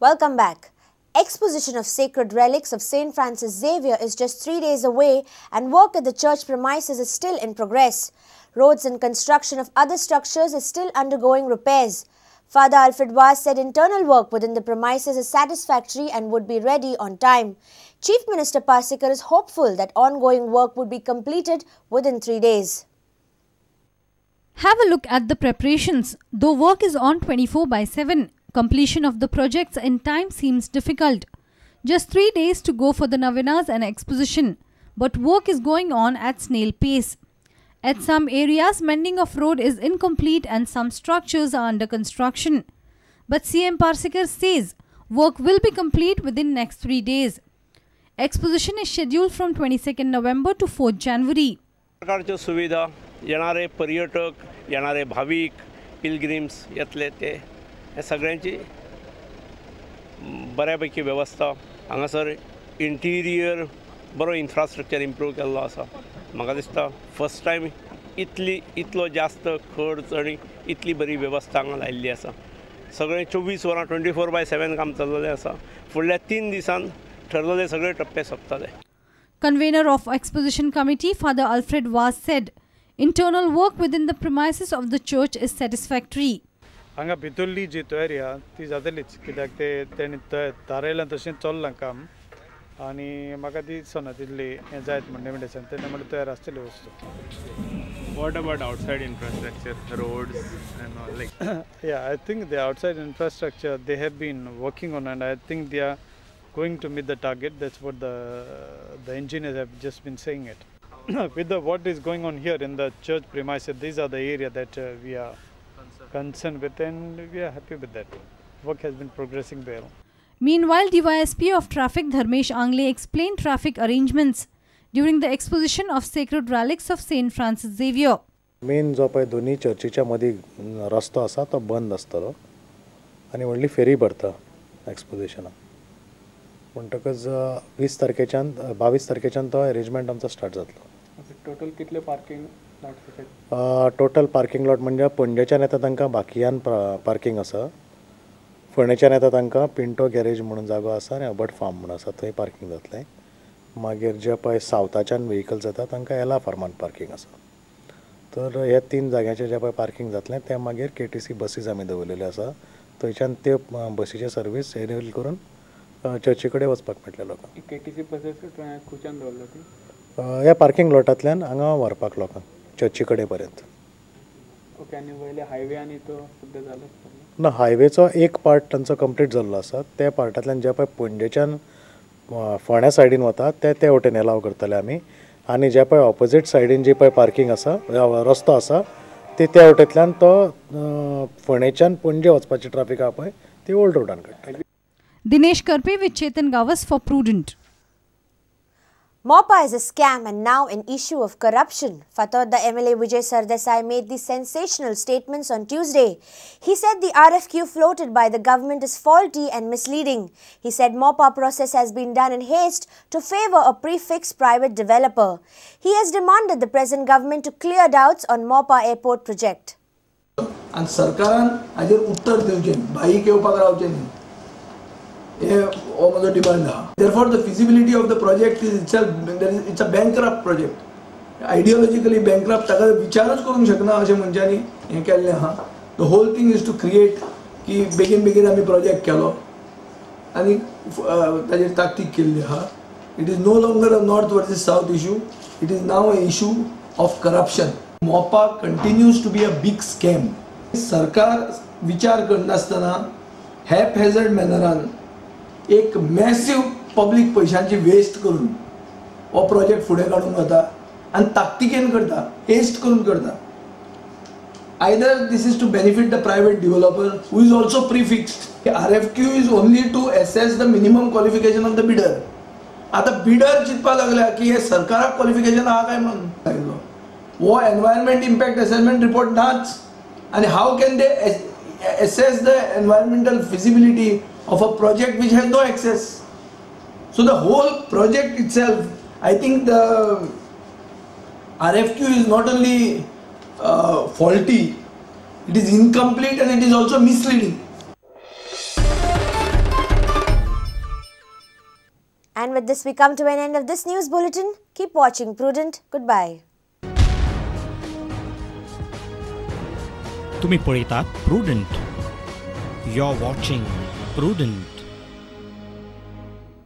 Welcome back. Exposition of sacred relics of St. Francis Xavier is just 3 days away and work at the church premises is still in progress. Roads and construction of other structures is still undergoing repairs. Father Alfred Vaz said internal work within the premises is satisfactory and would be ready on time. Chief Minister Parsekar is hopeful that ongoing work would be completed within 3 days. Have a look at the preparations. Though work is on 24/7, completion of the projects in time seems difficult. Just 3 days to go for the novenas and exposition, but work is going on at snail pace. At some areas, mending of road is incomplete and some structures are under construction. But CM Parsekar says work will be complete within next 3 days. Exposition is scheduled from 22nd November to 4th January. प्रकारच्यो सुविधा येणारे पर्यटक, येणारे भाविक, pilgrims येतले ते हे सगळ्यांची बऱ्यापैकी वेवस्था हांगासर इंटिरियर बरो इन्फ्रास्ट्रक्चर इम्प्रूव केल्लो आसा. म्हाका दिसता फर्स्ट टायम इतलो जास्त खर्च आनी इतली बरी वेवस्था हांगा लायिल्ली आसा. सगळें 24 वरां 24/7 काम चल्लेलें आसा. फुडल्या 3 दिसान ठरलेले सगळे टप्पे सोंपतले. Convener of Exposition Committee, Father Alfred Vaz said, internal work within the premises of the church is satisfactory. हांगा भितरली जी तयारी आहा ती जातलीच, कित्याक ते तेणी थारायलां तशें चल्लां काम आनी म्हाका दिसना तितली हें जायत म्हण लिमिटेशन तेन्ना म्हणल्यार तयार आसतली वस्तू. What about outside infrastructure, roads and all like? Yeah, I think the outside infrastructure they have been working on and I think they are going to meet the target. That's what the engineers have just been saying it. With the what is going on here in the church premises, these are the area that we are concerned with and we are happy with that. Work has been progressing well. Meanwhile, DYSP of Traffic Dharmesh Angle explained traffic arrangements during the exposition of sacred relics of St. Francis Xavier. Main जो पळय दोन्ही चर्चीच्या मदीं रस्तो आसा तो बंद आसतलो आनी व्हडली फेरी भरता एक्सपोजिशनाक. म्हणटकच 20 तारखेच्यान 22 तारखेच्यान तो अरेंजमेंट आमचो स्टार्ट जातलो. टोटल कितले parking lot? Total parking lot म्हणजे पणजेच्यान येता तांकां बाकियान पार्किंग आसा, फोंडेच्यान येता तांकां पिंटो गॅरेज म्हणून जागो आसा आनी अबट फार्म म्हणून आसा थंय पार्किंग जातलें. मागीर जे पळय सावथाच्यान व्हेकल्स येता तांकां एला फार्मान पार्किंग आसा. तर ह्या 3 जाग्यांचेर जे पळय पार्किंग जातलें तें मागीर KTC buses आमी दवरलेल्यो आसा, थंयच्यान त्यो बसीचे सर्वीस एरेंज करून चर्ची कडेन वचपाक मेळटलें लोकांक. KTC buses खंयच्यान दवरल्या ती? ह्या पार्किंग लॉटांतल्यान हांगा व्हरपाक लोकांक चर्ची कडेन पर्यंत. ओके, आनी वयले हायवे आनी तो सद्या जालो ना? हायवेचो एक पार्ट तांचो कंप्लीट जाल्लो आसा. त्या पार्टांतल्यान जे पळय पणजेच्यान फोंड्या सायडीन वता ते ते वटेन एलाव करतले आमी, आनी जे पळय ऑपोजीट सायडीन जी पळय पार्किंग आसा, रस्तो आसा, ते त्या वटेंतल्यान तो फोंडेच्यान पणजे वचपाची ट्राफीक आहा पळय ती ओल्ड रोडान काडटले. Dinesh Karpe with Chetan Gawas for Prudent. Mopa is a scam and now an issue of corruption. Fatorda MLA Vijay Sardesai made these sensational statements on Tuesday. He said the RFQ floated by the government is faulty and misleading. He said Mopa process has been done in haste to favour a prefixed private developer. He has demanded the present government to clear doubts on Mopa airport project. And सरकारान हाजेर उत्तर दिवचें, bike येवपाक रावचें न्ही, हे हो म्हजो डिमांड आहा. Therefore the feasibility of the project is itself, it's a bankrupt project, ideologically bankrupt. ताका विचारच करूंक शकना अशें मनशांनी हें केल्लें आहा. The whole thing is to create की बेगीन बेगीन आमी प्रोजेक्ट केलो आनी ताजेर ताकतीक केल्ली आहा. It is no longer a north versus south issue, it is now a issue of corruption. Mopa continues to be a big scam. सरकार विचार करनासतना हॅपहॅझर्ड मॅनरान एक मॅसिव पब्लीक पयशांची वेस्ट करून हो प्रोजेक्ट फुडें काडूंक वता आनी ताकतिकेन करता, हेस्ट करून करता. Either this is to benefit the private developer who is also prefixed. RFQ is only to assess the minimum qualification of the bidder. आतां बिडर चिंतपाक लागल्या की हे सरकाराक क्वॉलिफिकेशन आहा काय म्हणून लागिल्लो. हो एनवायरमेंट इम्पॅक्ट असेसमेंट रिपोर्ट नाच, आनी how can they assess the environmental feasibility of a project which has no access? So the whole project itself, I think the RFQ is not only faulty, it is incomplete and it is also misleading. And with this, we come to an end of this news bulletin. Keep watching Prudent. Goodbye. तुम्ही पळयतात Prudent. You are watching Prudent.